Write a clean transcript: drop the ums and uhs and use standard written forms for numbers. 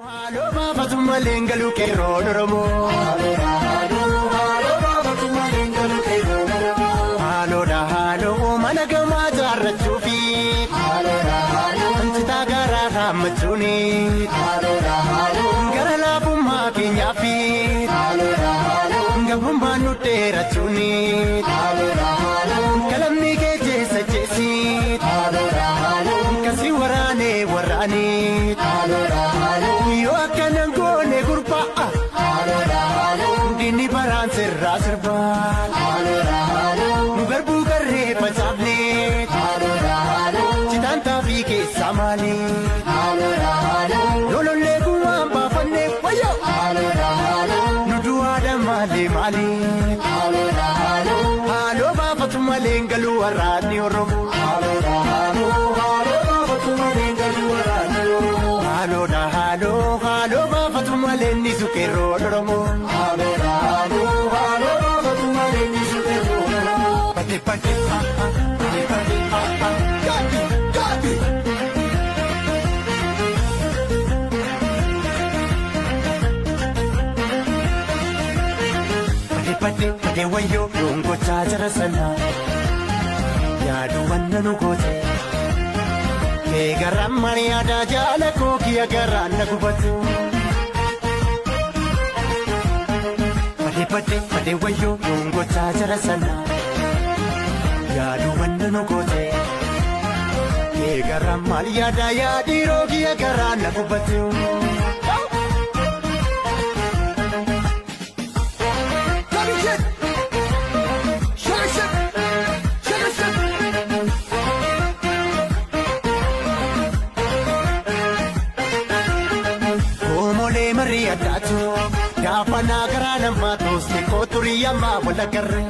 Haaloo baafatu malee hin galu qeerroon Oromoo. Haaloodha haaloo mana gamaa jaarrachuufi. Citaa garaa raammachuuni. Gara laafummaa keenyaafi. Gabrummaan nu dheerachuuni. Kalamni kee jeessa jeesi. Kasi waraanee waraanii. Yoo akkanan goone gurbaa. Dinni baraan sirraa sirbaa. Nu garbuu garree facaafne. Citaan taafii keessaa maali? Lolollee guwaan baafanne wayyoo. Nu du'aadha maali maali? Haaloo baafatu malee hin galu waraanni Oromoo. Haaloodha haaloo haaloo baafatu malee ni suqeerroo Oromoo. Pate pate pa pa pate pate pa pa gabi gabi. Pate pate pate wayyoo dhungochaa jara sana yaadu wanna nu goote. Kee garaan marii aadaa jaala koo kiyya garaan na gubatu. Pate pate pate wayyoo dhungochaa jara sana yaadu wanna nu goote. Kee garaan maal yaadaa yaadhiiroo kiyya garaan na gubatu. Goomolee marii addaatu gaafa naa garaa namaa tooste kooturii ammaa wal agarre.